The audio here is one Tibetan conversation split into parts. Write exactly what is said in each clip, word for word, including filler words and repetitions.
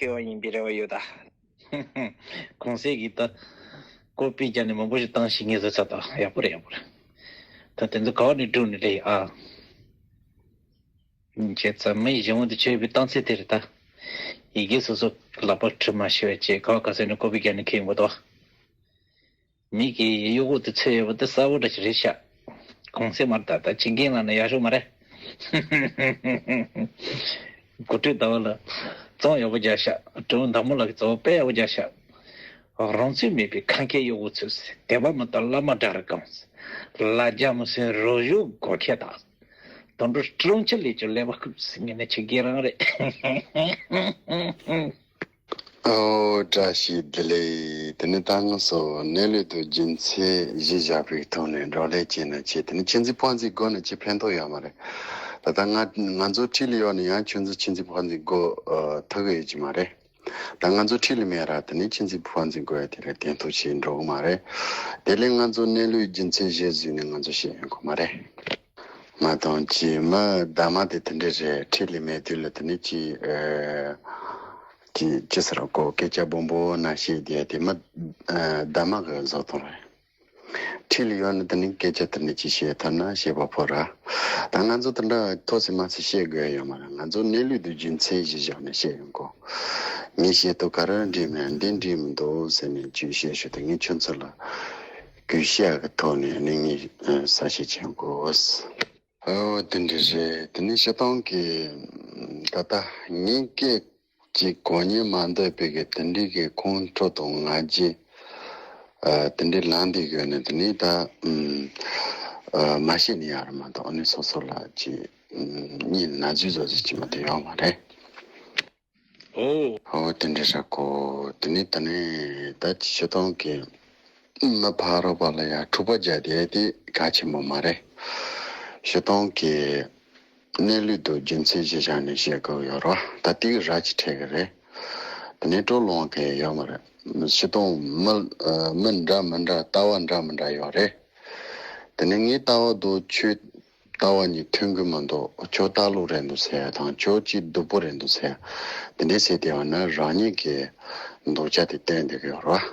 སྐྱེ་བ་ཡིན་པའི་རེ་བ་ཡོད་ད། གོང་གསལ་གྱི་ད་ཀོ་པི་རྒྱག་ནས་མང་པོ་ཞིག་བཏང་ཞིག་ངེས་བཟོ་ཚར་ད། ཡག་པོ་རེད། ཡག་པོ་རེད། ད་དེ་ཚོ་ག་བ་ནས་བསྒྲུགས་ནས་རེད་ཨ། བྱས་ཙང་མི་ཡི་གཞུང་དུ་ཆོས་པའི་གཏམ་ཚིག་དེ་རེད་ད། ཡི་གེ་སོ་སོ་ལག་པ་འཁྲུ་མ་ཤེས་པ་བྱས་ག་བ་ག་ས་ནས་ཀོ་པི་རྒྱག་ནས་ཁེལ་ཡོང་གི་འདུག། མིག་གིས་གཡོ་འགུག་དེ་འཚོལ་ཡོད་པ་དེ་གསལ་པོ་འདྲ་ཞིག་རེད་ཤག། གོང་གསལ་མར་ད་ལྟ་ཇིང་གིན་ལ་ནི་ཡག་ཤོས་མ་རེད། གོ་ཁྲུས་ཟླ་བ་ལ་བཙོང་ཡག་པོ་རྒྱག་ཤག། དྲུང་མདའ་མོ་ལགས་ཀྱི་གཙོ་བོ་དཔེ་ཡག་པོ་རྒྱག་ཤག། རང་ཚུགས་མེད་པའི་ཁ་མཁས་གཡོ་འགུག་ཚུལ། དད་པ་མི་གཏོང་བླ་མ་དགྲ་རུ་བཀང་། ལ་རྒྱ་མི་སྲུན་རོ་བཞུ་སྒོ་ཁྱེར་དང་། དོན་གྲུབ་དྲུང་ཆེ་ལས་ཀྱི་ཀླད་པ་རྐུབ་ཟིན་ངེས་ནས་ཆི་གེ་རང་རེད། ཨོ་བཀྲ་ཤིས་བདེ་ལེགས། དེ་ནི་ད་ང་ཚོ་གནས་ལུགས་དང་རྒྱུ་མཚན་གཞི་བཞག་པའི་ཐོག་ནས་བགྲོ་གླེང་བྱས་ན་ཆེ། དེ་ནི་ཁྱེད་ཚོའི་ཕོན་ཚོའི་སྒོ་ནས་ཆེ་ཕན་ཐོགས་ཡོད་མ་རེད། ད་ལྟ་ང་ང་ཚོ་ཁྲིད་ལ་ཡོད་ནི་ཡང་ཁྱོད་ཚོ་ཁྱེད་ཚོའི་ཕོན་ཚོའི་སྒོ་ཐུག་གི་ཡོད་ཀྱི་མ་རེད། ད་ང་ཚོ་ཁྲིད་ལ་མེད་ར། དེ་ནི་ཁྱེད་ཚོའི་ཕོན་ཚོའི་སྒོ་ཡ་དེ་རེད། དེ་ཐུག་བྱས་འགྲོ་གི་མ་རེད། དེ་ལས་ང་ཚོ་གནས་ལུགས་རྒྱུ་མཚན་གཞི་བཟུང་ནས་ང་ཚོ་བཤད་ཡོང་གི་མ་རེད། མ་གཏོང་ཅི་མ་ད་མ་དེ་དེ་འདྲ་རེད། ཁྲིད་ལ་མེད་དུས་ལ་དེ་ནི་ཅི་ཨེ། ཅི་ཅི་ཟེར་གོ། སྐད་ཆ་སྦོམ་པོ་ན་བཤད་དེ་དེ་མ་ཨ་ད་མ་གི་བཟོ་སྟངས་རེད། ཁྲིད་ལ་ཡོད་ན་དེ་ནི་སྐད་ཆ་དེ་ནི་ཅི་བཤད་ཐུབ་ན་བཤད་པ་ཕོ་ར། ད་ང་ཚོ་དེ་འདྲ་ཐོག་སེ་མ་སེ་བཤད་དགོས་ཡོད་མ་རེད། ང་ཚོ་གནས་ལུགས་དེ་རྒྱུ་མཚན་གཞི་བཞག་ནས་བཤད་ཡོང་གོ། ངས་བཤད་དུས་ག་རེ་འགྲིག་མེད་འདི་འགྲིག་མི་འདུག་ཟེར་ནས་ཅི་བཤད་ཞུ་དེ་ངས་ཁྱོད་ཚོ་ལ་གུས་ཞབས་ཀྱི་ཐོག་ནས་ནི་ངས་ཨ་གསལ་བཤད་བྱེད་དགོས། ཨོ་དེ་འདྲ་རེད། དེ་ནི་སྤྱིར་བཏང་གི་ད་ལྟ་ངའི་སྐད་ཅིག་གོ་ཉན་མ་འདོད་པའི་གི་དེ་འདྲའི་གི་ཁོང་ཁྲོ་དང་ང་རྒྱལ་ཨ་དེ་འདྲའི་ལངས་བསྡད་ཡོད་ན་དེ་ནི་ད་ཨ་མ་བཤད་ནི་ཡག་རེད་མ་གཏོགས་ཨ་ནི་སོ་སོ་ལ་ཅིག་གཉིད་ན་ཚོད་བཟོ་ཟེར་གྱི་མ་དེ་ཡོད་མ་རེད། ཨོ། ཨོ་དེ་འདྲ་ཤག་གོ། དེ་ནི་ད་ནི་ད་ཅི་ཤོད་སྟངས་ཀྱི་མི་ཕ་རོགས་པ་ལ་ཡང་འཁྲུག་པ་རྒྱག་བསྡད་དེ་གལ་ཆེན་པོ་མ་རེད། ཤོད་སྟངས་ཀྱི་གནས་ལུགས་དང་རྒྱུ་མཚན་གཞི་བཞག་ནས་བཤད་དགོས་ཡོད་རོ། ད་དེ་གི་ར་ཅི་འཕྲད་གི་རེད། དེ་ནི་སྤྲོ་ལོང་གི་ཡོད་མ་རེད། ཤོད་སྟངས་མི་མི་འདྲ་མི་འདྲ་ལྟ་བ་འདྲ་མི་འདྲ་ཡོད་རེད། དེ་ནི་ངའི་ལྟ་བ་དང་ཁྱོད་ལྟ་བ་གཉིས་མཐུན་གི་མི་འདུག་ཁྱོད་ལྟ་ལོག་རེད་འདུག་ཟེར་ཡ་དང་ཁྱོད་ཅིག་སྡུག་པོ་རེད་འདུག་ཟེར་ཡ། དེ་འདྲའི་ཟེར་དེ་བ་ན་རང་ཉིད་ཀྱི་འདུག་ཆ་དེ་བསྟན་བསྡད་ཀྱི་ཡོད་རེད་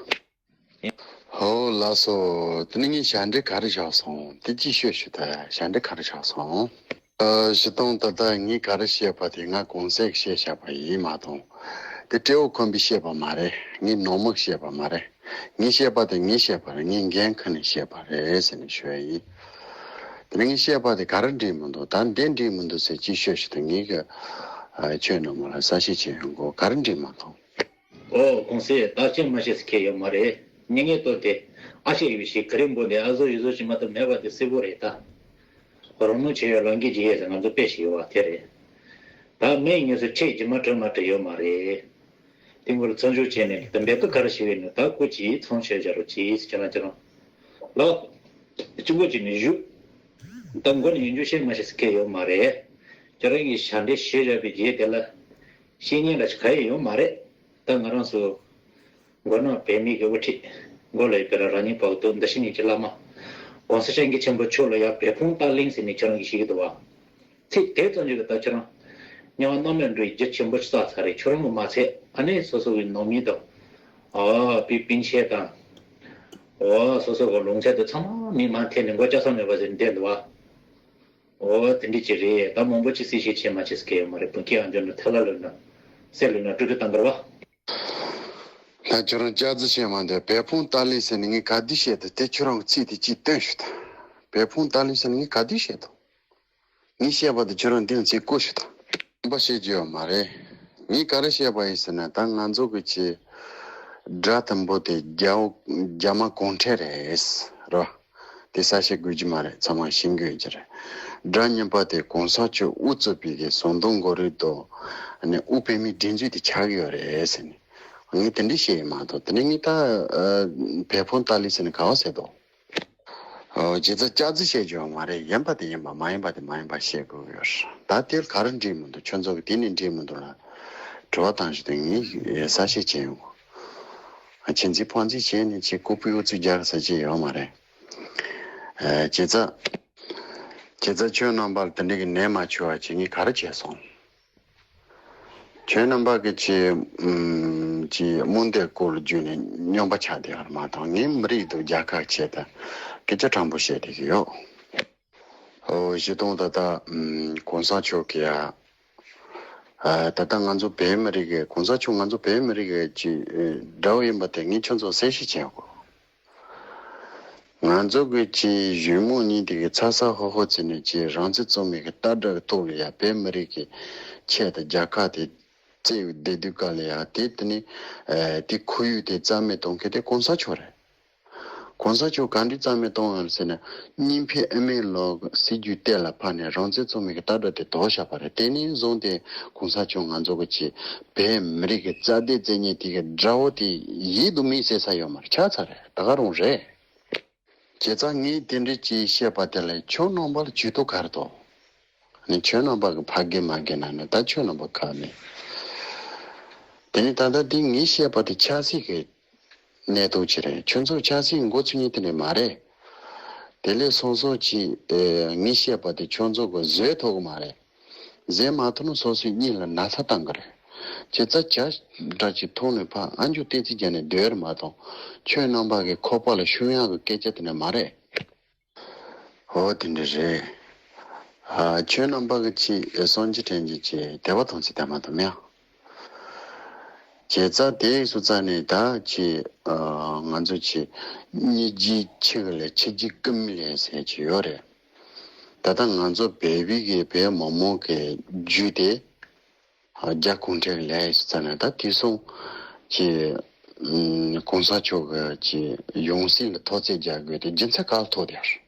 བ། ཧོ་ལགས་སོ། དེ་ནི་ངས་ཞབས་འདྲེན་ག་རེ་བཞག་སོང་། དེ་ཅིག་ཤོད་ཞུ་ད། ཞབས་འདྲེན་ག་རེ་བཞག་སོང་། ཨ་ཞི་སྟོང་ད་ལྟ་ངས་ག་རེ་བཤད་པ་དེ་ང་གོང་གསལ་བཤད་བཞག་པ་ཡིན་མ་གཏོགས། དེ་སྤྲེའུ་འཁོན་པོས་བཤད་པ་མ་རེད། ངས་ནོར་མོག་བཤད་པ་མ་རེད། ངས་བཤད་པ་དེ་ངས་བཤད་པ་རེད། ངས་འགན་ཁུར་ནས་བཤད་པ་རེད་ཟེར་ནས་ཞུ་ཡ་ཡིན། དེ་ནས་ངས་བཤད་པ་དེ་ག་རེ་འགྲིག་མི་འདུག་ད་འདི་འགྲིག་མི་འདུག་ཟེར་ཅིག་ཤོད་ཞུ་ད། ངས་གི་ཨ་ཁྱོད་རྣམས་ལ་གསལ་བཤད་བྱེད་ཡོང་གོ། ག་རེ་འགྲིག་མ་གཏོགས། ཨོ་གོང་གསལ་བརྟག་དཔྱད་མ་བྱས་སུ་ཁེལ་ཡོད་མ་རེད། མྱི་ངན་ལྟོས་ཏེ་ཨ་ཤེ་ཡོད་ཞིག་གི་རིང་པོ་ནས་ཨ་ཟོ་ཡི་ཟོ་ཞིག་མ་གཏོགས་མེད་པ་དེ་གསལ་པོ་རེད་ད། རང་ནུས་ཆེ་བའི་ལམ་གྱི་རྗེས་ཟེར་ང་ཚོ་དཔེ་ཞིག་ཡོད་བ་དེ་རེད། ད་མི་ངན་སུ་ཁྲིད་ཀྱི་མ་གྲོལ་མ་གྲོལ་ཡོད་མ་རེད། དེ་སྐོར་ཚོད་འཇོག་བྱས་ནས་ད་འབད་ཐུབ་ག་རེ་ཞིག་ཡིན་ནོ་ད་སྐུ་ཅིག་ཚོང་བྱས་བྱ་རོགས་ཅིག་ཟེར་ཁྱེད་རང་ཁྱེད་རང་ལ་གཅིག་པོ་ཅིག་ནས་བཞུགས། ད་མགོ་ནས་ཡིན་རྒྱུ་བཤད་མ་བཤད་སུ་ཁེལ་ཡོད་མ་རེད། ཁྱེད་རང་གིས་ཞབས་འདྲེན་བྱས་བཞག་པའི་རྗེས་དེ་ལ་བཤད་ཉན་ལ་ཞིག་ག་ཡི་ཡོད་མ་རེད། ད་ང་རང་ཚོ་མགོ་ནག་བོད་མི་གི་དབུ་ཁྲིད་མགོ་ལ་ཡི་བེ་ར་རང་ཉིད་པའོ་ཏོ་འདི་ཕྱི་གཉིས་ཀྱི་བླ་མ་༸གོང་ས་༸སྐྱབས་མགོན་ཆེན་པོ་མཆོག་ལ་ཡང་བོད་ཕུང་ཏཱ་ལིང་ཟེར་ནས་ཁྱེད་རང་གིས་ཤེས་ཀྱི་འདུག་བ། ཚིག་དེ་ཙམ་ཅིག་གི་ད་ཁྱེད་རང་དམྱལ་བ་རྣམ་གཡོ་འགྲོ་ཡི་རྒྱུ་ཆེན་པོ་ཞིག་བསགས་ཚར་རེད། ཁྱོད་རང་གི་མ་ཚད་ཨ་ནེ་སོ་སོ་གི་ནང་མི་དང་ཨ་པི་པིན་ཆེ་དང་ཨོ་སོ་སོ་གི་ལུང་ཚན་དུ་ཚང་མ་མི་མང་འཐེན་ནས་མགོ་ལྕགས་ཟམ་མེད་པ་ཟེར་བསྡད་འདུག་བ། ཨོ་དེ་འདྲ་ཅིག་རེད། ད་མང་པོ་ཅིག་གསལ་བཤད་བྱེད་མ་བྱེད་ཟེར་གི་ཡོད་མ་རེད། བུ་ཁྱེད་ཨ་འཇོན་ནོ་ཐལ་ལ་ལོས་ན་སེ་ལོས་ན་སྤྲུལ་སྐུ་བཏང་གི་རེད་བ། ད་ཁྱོད་རང་སྐྱག་རྫུན་བཤད་མ་འདོད། བོད་ཕུང་ཏཱ་ལིང་ཟེར་ནས་ངས་ག་དུས་བཤད་འདུག་དེ་ཁྱོད་རང་གི་ཚིག་དེ་ཅིག་སྟོན་ཞུ་ད། བོད་ཕུང་ཏཱ་ལིང་ཟེར་ནས་ངས་ག་དུས་བཤད་འདུག་ངས་བཤད་པ་དེ་ཁྱོད་རང་འདི་ཚིག་བཀོད་ཞུ་ད། རྣམ་པ་བཤད་རྒྱུ་ཡོད་མ་རེད། ངས་ག་རེ་བཤད་པ་ཡིན་ཟེར་ན་ད་ང་ཚོ་གི་ཆེ་དགྲ་དང་པོ་དེ་རྒྱ་རྒྱ་དམར་གུང་ཁྲན་རེད་རོ། དེ་གསལ་བཤད་དགོས་ཀྱི་མ་རེད། ཚང་མ་ཤེས་ཀྱི་ཡོད་ཀྱི་རེད། དགྲ་གཉིས་པ་དེ་གོང་ས་མཆོག་དབུ་གཙོས་པའི་གི་ཟམ་གདོང་གོ་རེ་དོ་ནས་དབུ་བོད་མིའི་སྒྲིག་འཛུགས་དེ་ཆགས་ཀྱི་ཡོད་རེད་ཟེར་ནས་ངས་དེ་འདྲ་བཤད་ཡིན་མ་གཏོགས་དེ་ནས་ངས་ད་བོད་ཕུང་ཏཱ་ལིང་ཟེར་ནས་ག་བ་ཟེར་དོ། ཨོ་རྗེ་བཙུན་སྐྱག་རྫུན་བཤད་རྒྱུ་ཡོད་མ་རེད། ཡིན་པ་དེ་ཡིན་པ་མ་ཡིན་པ་དེ་མ་ཡིན་པ་བཤད་དགོས་ཀྱི་ཡོད་རེད། ད་དེ་ག་རེ་འགྲིག་མི་འདུག་ཁྱོད་ཚོ་གི་དེ་ནས་འགྲིག་མི་འདུག་ལ་དྲི་བ་བཏང་ཞུ་དུས་ངས་གསལ་བཤད་བྱས་ཡོང་གོ། ཁྱེད་ཚོས་ཕོན་ཚོས་བྱས་ནས་ཁྱེད་ལྐུགས་པའི་ཨུ་ཚུགས་རྒྱག་ས་ཅིག་ཡོད་མ་རེད། ཨ་རྗེ་བཙུན། རྗེ་བཙུན་ཁྱོད་རྣམ་པར་དེ་འདྲ་གི་ནད་མ་བྱུང་བ་བྱེད་ངས་ག་རེ་བྱས་སོང་། ཁྱོད་རྣམ་པ་གི་ཅི་ཨམ་ཅི་རྨོངས་དད་སྐོར་ལ་བརྒྱུད་ནས་རྙོག་པ་ཆགས་བསྡད་ཡོད་མ་གཏོགས། ངས་མི་རིགས་དང་རྒྱལ་ཁབ་ཆེད་དུ་སྐད་ཆ་དྲང་པོ་བཤད་བསྡད་ཀྱི་ཡོད། ཨོ་ཞེ་དྲག་ད་ལྟ་ཨམ་གོང་ས་མཆོག་གིས་ཡ། ཨ་ད་ལྟ་ང་ཚོ་བོད་མི་རིགས་ཀྱི་གོང་ས་མཆོག་ང་ཚོ་བོད་མི་རིགས་ཀྱི་ཅི་ཨེ་དགྲ་བོ་ཡིན་པ་དེ་ངས་ཁྱོད་ཚོ་གསལ་བཤད་བྱེད་དགོས། ང་ཚོ་གི་ཅི་གཞོན་མོ་གཉིས་དེ་གི་ཚ་ཚ་ཧོ་ཧོ་བྱས་ནས་ཅི་རང་བཙན་རྩོད་མེད་ཀྱི་ལྟ་གྲུབ་ཐོག་ལ་ཡ་བོད་མི་རིགས་ཀྱི་ཆེད་དུ་རྒྱལ་ཁབ་དེ་བཙལ་བའི་བདེ་སྡུག་ག་ལ་ཡ་དེ་དེ་ནི་ཨེ་དེ་ཁོར་ཡུག་དེ་རྩ་མེད་གཏོང་མཁན་དེ་གོང་ས་མཆོག་རེད། གོང་ས་མཆོག་ག་འདྲ་རྩ་མེད་གཏོང་ཡང་ཟེར་ན། གཉིས་ཕན་ཨ་མའི་ལོག་སྲིད་ཇུས་གཏན་ལ་ཕབ་ནས་རང་བཙན་རྩོད་མེད་ཀྱི་ལྟ་གྲུབ་དེ་དོར་བཞག་པ་རེད། དེ་ནས་བཟུང་སྟེ་གོང་ས་མཆོག་ང་ཚོ་གི་ཅི་བོད་མི་རིགས་ཀྱི་རྩ་དོན་རྩོད་མཁན་དེ་གི་དགྲ་བོ་དེ་ཡིད་དུ་མི་བཟོད་ས་ཡོད་མ་རེད། ཆགས་ཚར་རེད། ད་ག་རང་རེད། བྱས་ཙང་ངས་དེ་འདྲ་ཅིག་བཤད་པ་དེ་ལ་ཁྱོད་རྣམ་པ་ལ་ཇུས་གཏོགས་ག་རེ་འདུག་ནི་ཁྱོད་རྣམ་པ་གི་ཕ་གི་མ་གི་ན་ནི་ད་ཁྱོད་རྣམ་པ་ཁག་མེད། དེ་ནི་ད་ལྟ་འདི་ངས་བཤད་པ་དེ་ཆབ་སྲིད་ཀྱི་གནས་སྟངས་ཅིག་རེད། ཁྱོད་ཚོ་ཆབ་སྲིད་མགོ་ཚོས་མཁན་དེ་ནི་མ་རེད། དེ་ལས་སོ་སོ་ཅིག་ཨེ་ངས་བཤད་པ་དེ་ཁྱོད་ཚོ་གི་བཟོད་ཐུབ་གི་མ་རེད། བཟོད་མ་ཐུབ་ན་སོ་སོའི་སྙིང་ལ་ན་ཚ་བཏང་གི་རེད། བྱས་ཙང་ཇ་འདྲ་ཅིག་འཐུང་ནས་ཕར་ཨ་མཆོག་བསྟན་འཛིན་རྒྱབ་ནས་སྡོད་རེད་མ་གཏོགས། ཁྱོད་རྣམ་པ་གི་ཁོག་པ་ལ་ཤོང་ཡག་གི་སྐད་ཆ་དེ་ནི་མ་རེད། འོ་དེ་འདྲ་རེད། ཨ་ཁྱོད་རྣམ་པ་གི་ཅིག་སངས་རྒྱས་དྲན་གྱི་ཅིག་དད་པ་དང་ཅིག་དད་མ་དང་མེད། བྱས་ཙང་དེ་སོང་ཙང་ནས་ད་ཅིག་ཨ་ང་ཚོ་ཅིག་སྙིང་རྗེ་ཆེ་གི་ལས་ཆེ་རྗེ་སྐུ་མི་ལས་ཟེར་གྱི་ཡོད་རེད། ད་ལྟ་ང་ཚོ་བོད་པའི་གི་བོད་མི་མང་གི་རྒྱུ་དེ་རྒྱ་གུང་ཁྲན་ལས་ཟེར་ནས་ད་དེ་སོང་ཅིག་གོང་ས་མཆོག་གི་ཅིག་ཡང་སྲིད་ལ་ཐོག་བརྩེགས་རྒྱག་དགོས་དེ་རྒྱུ་མཚན་ག་ལ་ཐུག་བསྡད་ཡོད་རེད།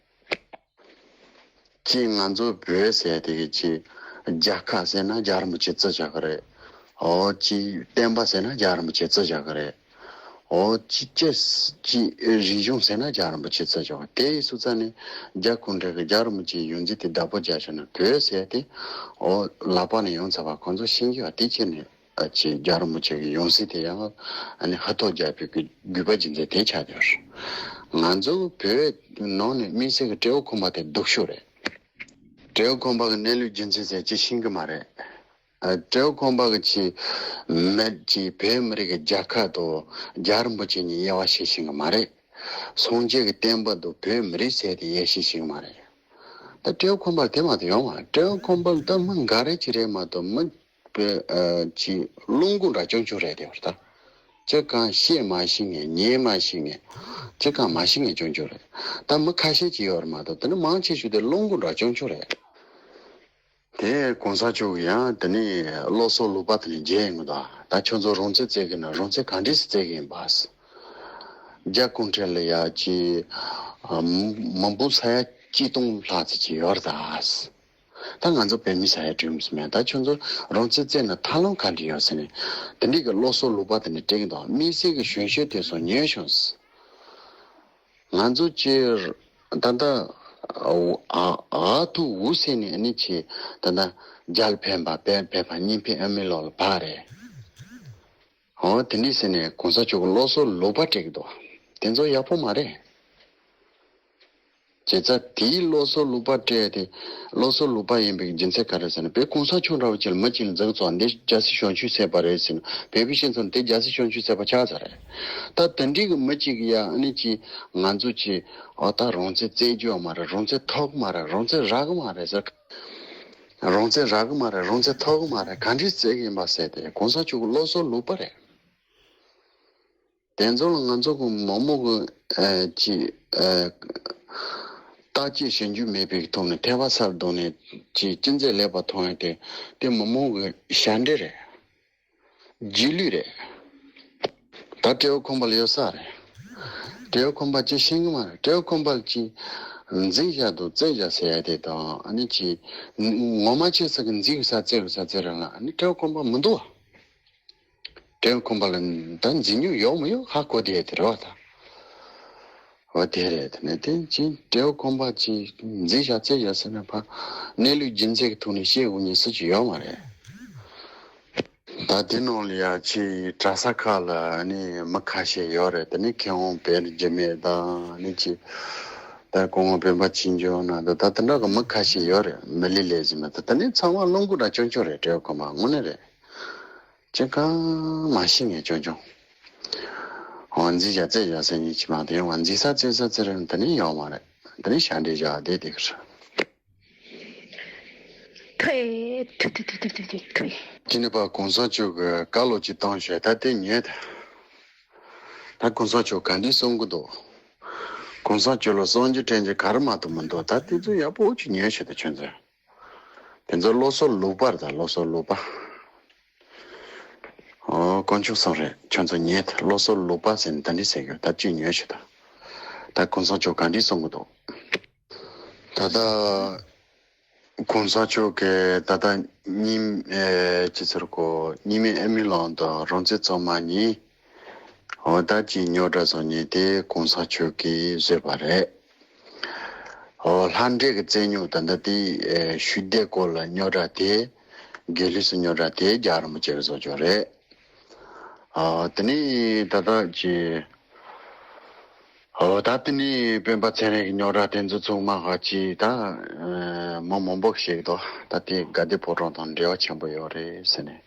ཅིག་ང་ཚོ་བོད་ཟེར་དེ་གི་ཅིག་རྒྱལ་ཁབ་ཟེར་ན་རྒྱལ་བ་རིན་པོ་ཆེ་བརྩི་བཞག་གི་རེད། འོ་ཅིག་བསྟན་པ་ཟེར་ན་རྒྱལ་བ་རིན་པོ་ཆེ་བརྩི་བཞག་གི་རེད། འོ་ཅིག་ཅི་ཅིག་རིག་གཞུང་ཟེར་ན་རྒྱལ་བ་རིན་པོ་ཆེ་བརྩི་བཞག་གི་རེད། དེ་ཡིན་སོང་ཙང་ནས་རྒྱ་གུང་ཁྲན་གི་རྒྱལ་བ་རིན་པོ་ཆེའི་ཡང་སྲིད་དེ་བདག་པོ་རྒྱག་བཞག་ན་བོད་ཟེར་དེ་འོ་ལག་པ་ནས་ཡོང་ཚར་བ་ཁོང་ཚོ་ཤེས་ཀྱི་ཡོད། དེ་ཕྱིར་ནས། ཨ་ཅེ་རྒྱལ་བ་རིན་པོ་ཆེ་གི་ཡང་སྲིད་དེ་ཡང་ཨ་ནི་ཧ་ཐོག་རྒྱག་པའི་དགོས་པ་རྒྱུ་མཚན་དེ་ཆགས་ཡོད། ང་ཚོ་བོད་ནང་ནས་དམིགས་བསལ་གྱི་སྤྲེའུ་ཁང་པ་དེ་སྡུག་ཤོས་རེད། སྤྲེའུ་ཁང་པ་གི་གནས་ལུགས་རྒྱུ་མཚན་ཟེར་ཅི་ཤེས་ཀྱི་མ་རེད། ཨ་སྤྲེའུ་ཁང་པ་གི་ཅི་མི་ཅི་བོད་མི་རིགས་ཀྱི་རྒྱལ་ཁབ་དང་རྒྱལ་བ་རིན་པོ་ཆེ་གཉིས་དབྱེ་བ་ཕྱེ་ཤེས་ཀྱི་མ་རེད། སངས་རྒྱས་ཀྱི་བསྟན་པ་དང་བོད་མི་རིགས་ཟེར་དེ་དབྱེ་ཤེས་ཤེས་ཀྱི་མ་རེད། ད་སྤྲེའུ་ཁང་པ་དེ་མ་གཏོགས་ཡོད་མ་རེད། སྤྲེའུ་ཁང་པ་ད་མི་འགའ་རེ་ཅིག་རེད་མ་གཏོགས་མི་པའི་ཨ་ཅིག་བླུན་རྒོད་འདྲ་ཆུང་ཆུང་རེད་དེ་བར་ད། ཅི་གང་བཤད་མ་ཤེས་ངེས་ཉན་མ་ཤེས་ངེས་ཅི་གང་མ་ཤེས་ངེས་ཆུང་ཆུང་རེད། ད་མི་ཁ་ཤས་ཅིག་ཡོད་རེད་མ་གཏོགས་དེ་ནི་མང་ཆེ་ཤོས་དེ་བླུན་རྒོད་འདྲ་ཆུང་ཆུང་རེད། དེ་གོང་ས་མཆོག་གིས་ཡང་དེ་ནི་སློབ་གསོ་ལུག་པ་དེ་ནི་བརྗེད་ཡོང་གི་འདུག་ད་ཁྱོད་ཚོ་རང་བཙན་རྩོད་གི་ན་རང་བཙན་ག་འདྲས་སེ་རྩོད་གི་ཡིན་པ། རྒྱ་གུང་ཁྲན་ལ་ཡ་ཅི་མི་འབོར་ས་ཡ་གཅིག་སྟོང་ལྷག་ཙམ་ཅིག་ཡོད་རེད་ད། ད་ང་ཚོ་བོད་མི་ས་ཡ་དྲུག་མི་སུ་མེད། ད་ཁྱོད་ཚོ་རང་བཙན་རྩོད་ན་ཐབས་ལམ་ག་འདྲ་ཡོད་ཟེར་ནས་དེ་འདྲའི་གི་སློབ་གསོ་ལུག་པ་དེ་ནི་སྤྲད་གི་འདུག་དམིགས་བསལ་གི་གཞོན་གཞོན་དེ་ཚོ་ཉན་ཤོག་ང་ཚོ་སྤྱིར་ད་ལྟ་ཨ་ཨ་ཐུ་འུ་ཟེར་ནས་ཨ་ནི་ཆེ་ད་ལྟ་རྒྱལ་ཕན་པ་བོད་ཕན་པ་གཉིས་ཕན་ཨ་མའི་ལོག་ལ་བག་རེད། འོ་དེ་འདྲ་ཟེར་ནས་གོང་ས་མཆོག་གི་སློབ་གསོ་ལུག་པ་སྤྲད་གི་འདུག་དེ་ཚོ་ཡག་པོ་མ་རེད། བྱས་ཙང་དེའི་སློབ་གསོ་ལུག་པ་སྤྲད་དེ། སློབ་གསོ་ལུག་པ་ཡིན་པའི་རྒྱུ་མཚན་ག་རེ་ཟེར་ན་བོད་གོང་ས་མཆོག་འདྲ་བོ་ཅིག་ལ་མི་གཅིག་ལ་འཛིང་བཙོག་འདི་རྒྱལ་སྲིད་བྱང་ཆུབ་སེམས་དཔའ་རེད་ཟེར་ན་བོད་པའི་སྤྱི་ཚོགས་འདི་རྒྱལ་སྲིད་བྱང་ཆུབ་སེམས་དཔའ་ཆགས་ཚར་རེད། ད་དེ་འདྲའི་གི་མི་གཅིག་གི་ཡ་ཨ་ནི་ཅི་ང་ཚོ་ཅི་ཨོ་ད་རང་བཙན་རྩོད་རྒྱུ་ཡོད་མ་རེད། རང་བཙན་ཐོབ་གི་མ་རེད། རང་བཙན་རག་གི་མ་རེད་ཟེར། རང་བཙན་རག་གི་མ་རེད། རང་བཙན་ཐོབ་གི་མ་རེད། ག་འདྲས་རྩོད་གི་ཡིན་པ་ཟེར་ཏེ་གོང་ས་མཆོག་གི་སློབ་གསོ་ལུག་པ་རེད། དེ་ཚོ་ལ་ང་ཚོ་གི་མི་མང་གི་ཨ་ཅི་ཨ་བརྟག་དཔྱད་ཞིབ་འཇུག་མེད་པའི་ཐོག་ནས་ཐལ་བ་སར་བརྡུངས་ནས་ཅི་ཅི་མཛད་ལེགས་པར་མཐོང་ཡ་དེ་དེ་མི་མང་གི་ཞབས་འདྲེན་རེད། རྗེས་ལུས་རེད། ད་སྤྲེའུ་ཁང་པ་ལ་ཡོད་ས་རེད། སྤྲེའུ་ཁང་པ་ཅི་ཤེས་གི་མ་རེད། སྤྲེའུ་ཁང་པ་ལ་ཅི་འཛིང་བཞག་འདུག་རྩོད་བཞག་ཟེར་ཡ་དེ་དང་ཨ་ནི་ཅི་ངོ་མ་ཅི་ཟེར་གི་འཛིང་གི་ས་རྩོད་གི་ས་རྩོད་རེད་ལ་ཨ་ནི་སྤྲེའུ་ཁང་པ་མི་འདུག་བ། སྤྲེའུ་ཁང་པ་ལ་ད་འཛིང་མྱོང་ཡོད་མི་ཡོད་ཧ་གོ་བསྡད་དེ་རེད་བ་ད། འོ་དེ་རེད། དེ་ནས་དེ་ཅི་སྤྲེའུ་ཁང་པ་ཅི་འཛིང་བཞག་རྩོད་བཞག་ཟེར་ན་ཕ་གནས་ལུགས་རྒྱུ་མཚན་གི་ཐོག་ནས་བཤད་དགོས་མཁན་སུ་ཅིག་ཡོད་མ་རེད། ད་དེ་ནང་ལ་ཡ་ཅི་གྲྭ་ས་ཁག་ལ་ནི་མི་ཁ་ཤས་ཡོད་རེད། དེ་ནི་མཁས་དབང་དཔལ་འཛོམས་མེད་དང་ནི་ཅི་ད་སྐུ་ངོ་སྤེན་པ་ཆོས་འབྱོར་ན་ད་ད་དེ་འདྲ་གི་མི་ཁ་ཤས་ཡོད་རེད། མི་ལི་ལས་ཟིན་མ་ད་ད་ནི་ཚང་མ་བླུན་རྒོད་འདྲ་ཆུང་ཆུང་རེད། སྤྲེའུ་ཁང་པ་དངོས་གནས་རེད། ཅི་གང་མ་ཤེས་ངས་ཅོ་ཅོ། འོ་འཛིན་བྱ་རྩེད་བྱ་ཟེར་ཉིན་གཅིག་མ་དེ་འོ་འཛིན་ས་རྩེད་ས་རྩེད་རན་དེ་ནི་ཡོད་མ་རེད། དེ་ནི་ཤ་འདྲེ་བཞག་བསྡད་དེ་གི་རེད། ཐུའི་ཐུ་ཐུ་ཐུ་ཐུ་ཐུ་ཐུ་ཐུའི། ཅི་ནི་པ་གོང་ས་མཆོག་གི་བཀའ་སློབ་ཅིག་བཏང་ཞོད་ད་དེ་ཉོས་ད། ད་གོང་ས་མཆོག་ག་འདྲི་གསུང་གི་འདུག་གོང་ས་མཆོག་ལ་གསུང་རྒྱུ་དྲན་རྒྱུ་ག་རེ་མ་གཏོགས་མི་འདུག་ད་དེ་ཚོ་ཡག་པོ་ཅིག་ཉོས་ཞོད་ད་ཁྱོད་ཚོས། དེ་ཚོ་སློབ་གསོ་ལུག་པར་ད་སློབ་གསོ་ལུག་པ། ཨོ་དཀོན་མཆོག་གསུམ་རེད་ཁྱོད་ཚོ་ཉེས་སློབ་གསོ་ལུག་པ་ཟེར་ནས་ད་འདྲི་ཟེར་གི་ད་ཅི་ཉོས་ཤི་ད། ད་གོང་ས་མཆོག་ག་འདྲི་གསུང་གི་འདུག་ད་ལྟ་གོང་ས་མཆོག་གི་ད་ལྟ་ཉིན་ཨེ་ཅི་ཟེར་གོ་ཉི་མའི་ཨ་མི་ལོང་དང་རང་བཙན་གཙང་མ་གཉིས། ཨོ་ད་ཅི་ཉོ་འདྲ་སོང་ཉིན་དེ་གོང་ས་མཆོག་གིས་བཟོས་པ་རེད། ཨོ་ལྷ་འདྲེ་གི་རྩེ་ཉོ་ད་ལྟ་དེ་ཨེ་ཤུལ་སྡེ་སྐོར་ལ་ཉོ་འདྲ་དེ། དགེ་ལུགས་སུ་ཉོ་ར་དེ་རྒྱལ་རིན་པོ་ཆེ་གི་བཟོ་ཆོག་རེད། ཨ་དེ་ནི་ད་ལྟ་ཅི། ཨོ་ད་དེ་ནི་སྤེན་པ་ཚེ་རིང་གི་ཉོ་ར་དེ་ཚོ་ཚང་མ་ཧ་ཅི་ད། མི་མང་པོ་ཞིག་འདུག་ད་དེ་དགའ་ལྡན་ཕོ་བྲང་དང་འབྲེལ་བ་ཆེན་པོ་ཡོད་རེད་ཟེར་ནས།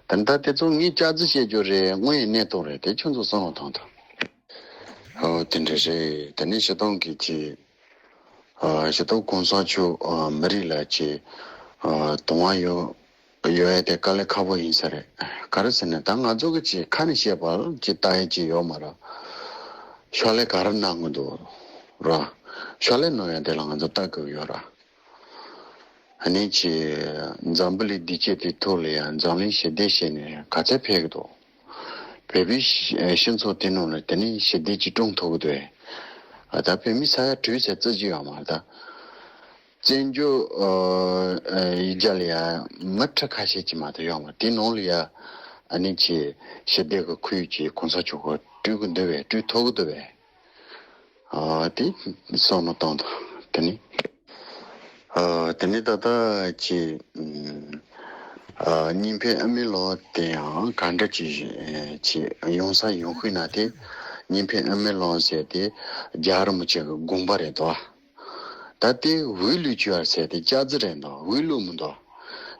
ད་ལྟ་དེ་ཚོ་ངས་སྐྱག་རྫུན་བཤད་རྒྱུ་རེད་དངོས་ཡིན་གནས་སྟངས་རེད་དེ་ཁྱོད་ཚོ་བསམ་བློ་ཐོངས་དང་། ཨོ་དེ་འདྲ་རེད་དེ་ནི་ཞི་སྟོང་གི་ཅི། ཞི་ཏོག་གོང་ས་མཆོག་མི་རིགས་ལ་ཅིག་དུང་བ་ཡོད་ཡོད་ཡ་དེ་དཀའ་ལས་ཁག་པོ་ཡིན་ས་རེད། ག་རེ་ཟེར་ན་ད་ང་ཚོ་གི་ཅིག་ཁ་ནས་བཤད་པ་ཅིག་ལྟ་ཡ་ཅིག་ཡོད་མ་རེད། ཕྱག་ལས་ག་རེ་གནང་གི་འདུག་ར། ཕྱག་ལས་གནང་ཡ་དེ་ལ་ང་ཚོ་ལྟ་དགོས་ཡོད་ར། ཨ་ནི་ཅིག་འཛམ་བུ་གླིང་བདེ་སྐྱིད་དེ་ཐོག་ལ་ཡ་འཛམ་གླིང་ཞི་བདེ་བྱས་ནས་ག་ཚད་ཕེབས་ཀྱི་འདུག་བོད་པའི་སྤྱི་ཚོགས་དེ་ནང་ལ་དེ་ནས་ཞི་བདེ་ཅིག་སྐྲུན་ཐུབ་ཀྱི་འདུག་ཨེ། ད་བོད་མི་ས་ཡ་དྲུག་ཙམ་བཙལ་གྱི་ཡོད་མ་རེད་ད། བཙན་བྱོལ་ཡིག་རྒྱ་ལ་ཡ་མི་ཁྲི་ཁ་ཤས་ཅིག་མ་གཏོགས་ཡོད་མ་རེད་དེ་ནང་ལ་ཡ་ཨ་ནི་ཅིག་ཞི་བདེ་གི་ཁོར་ཡུག་ཅིག་གོང་ས་མཆོག་གིས་སྤྲོད་ཀྱི་འདུག་བས་སྤྲོད་ཐུབ་ཀྱི་འདུག་བས། དེ་བསམ་བློ་བཏང་དང་དེ་ནི། དེ་ནི་ད་ལྟ་ཅི། གཉིས་ཕན་ཨ་མའི་ལོ་དེ་ཡང་ག་འདྲ་ཅི་ཅི་ཡོང་ས་ཡོང་ཤུལ་ན་དེ་གཉིས་ཕན་ཨ་མའི་ལོ་ཟེར་དེ་རྒྱལ་བ་རིན་པོ་ཆེ་གི་དགོངས་པ་རེད་དོ། ད་དེ་འོས་བླུག་བཅུག་ཡར་ཟེར་དེ་སྐྱག་རྫུན་རེད་འདུག་འོས་བླུག་མི་འདུག་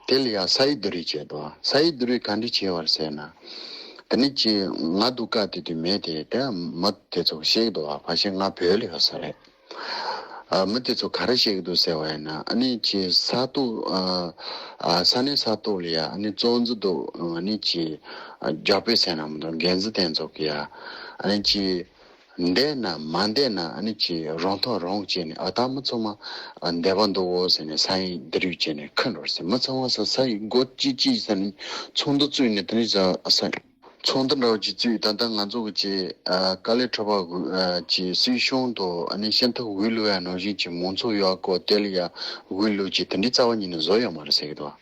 དེ་ལ་ཡང་ས་ཡིག་བསྡུ་རུས་བྱས་འདུག་ས་ཡིག་བསྡུ་རུས་ག་འདྲ་བྱས་པར་ཟེར་ན། དེ་ནི་ཅི་ང་འདུག་བཀའ་དེ་དུས་མེད་དེ་དེ་མི་དེ་ཚོ་བཤད་འདུག་ཨ་ཕ་ཤེ་ང་བོད་ལ་ཡོད་ས་རེད། ཨ་མི་དེ་ཚོ་ག་རེ་བཤད་ཀྱི་འདུག་ཟེར་བ་ཡིན་ན་ཨ་ནི་ཅི་ས་ཐོག་ཨ་ས་གནས་ས་ཐོག་ལ་ཡ་ཨ་ནི་གཙོ་འཛིན་དུ་ཨ་ནི་ཅི་རྒྱ་བོད་ཟེར་ན་མི་འདུག་འགན་འཛིན་དེ་ཚོ་གི་ཡ་ཨ་ནི་ཅི་འདས་ན་མ་འདས་ན་ཨ་ནི་ཅི་རང་ཐག་རང་བཅད་ནས་ཨ་ད་མི་ཚང་མ་འདས་པ་འདུག་འོ་ཟེར་ནས་ས་ཡིག་འདི་རུ་བཅད་ནས་ཁུར་འགྲོ་ཟེར་མི་ཚང་མ་ས་ས་ཡིག་སྒོ་ཅི་ཅི་ཟེར་ནས་ཚོགས་འདུ་བཙུགས་ནས་དེ་ནས་ས་ས། ཚོགས་འདུ་འདྲ་བོ་ཅིག་བཙུགས་ད་ལྟ་ང་ཚོ་གི་ཅིག་ཨ་དཀའ་ལས་འཕྲད་པ་གི་ཨ་ཅིག་སྲིད་གཞུང་དང་ཨ་ནི་ཤིན་ཐུ་འོས་བླུག་ཡ་ནང་བཞིན་གྱི་མང་ཚོགས་ཡོད་སྐོར་དེ་ལ་ཡ་འོས་བླུག་ཅིག་དེ་འདྲའི་རྩ་བ་ཉིད་ནས་བཟོ་ཡོད་མ་རེད་ཟེར་གི་འདུག་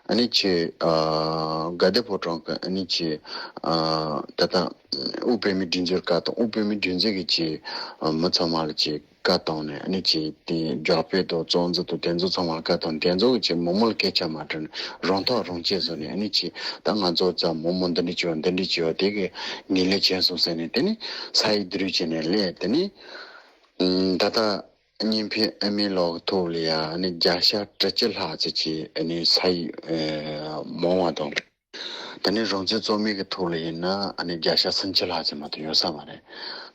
ཨ་ནི་ཅིག་ཨ་དགའ་ལྡན་ཕོ་བྲང་གི་ཨ་ནི་ཅིག་ཨ་ད་ལྟ་དབུས་བོད་མིའི་སྒྲིག་འཛུགས་བཀའ་དང་དབུས་བོད་མིའི་སྒྲིག་འཛུགས་ཀྱི་ཅིག་ཨ་མི་ཚང་མ་ལ་ཅིག་བཀའ་བཏང་ནས་ཨ་ནི་ཅིག་དེ་རྒྱ་བོད་དང་གཙོ་འཛིན་དང་དེ་ཚོ་ཚང་མ་བཀའ་བཏང་དེ་ཚོ་གི་ཅིག་མི་མང་ལ་སྐད་ཆ་མ་དྲིས་ནས་རང་ཐག་རང་གཅོད་བཟོས་ནས་ཨ་ནི་ཅིག་ད་ང་ཚོ་ཚང་མི་མང་འདི་འདྲ་བྱས་པ་འདི་འདྲ་བྱས་པ་དེ་གི་ངོས་ལེན་བྱས་སོང་ཟེར་ནས་དེ་ནི་ས་ཡིག་བསྡུ་རུས་བྱས་ནས་སླེབས་དེ་ནི་ད་ལྟ་གཉིས་ཕན་ཨ་མའི་ལོ་གི་ཐོག་ལ་ཡ་ཨ་ནི་བརྒྱ་ཆ་དྲུག་ཅུ་ལྷག་ཙམ་ཅིག་ཨ་ནི་ས་ཡིག་མང་བ་དང་། དེ་ནས་རང་བཙན་རྩོད་མེད་ཀྱི་ཐོག་ལ་ཡིན་ན་ཨ་ནི་བརྒྱ་ཆ་སུམ་ཅུ་ལྷག་ཙམ་མ་གཏོགས་ཡོད་ས་མ་རེད།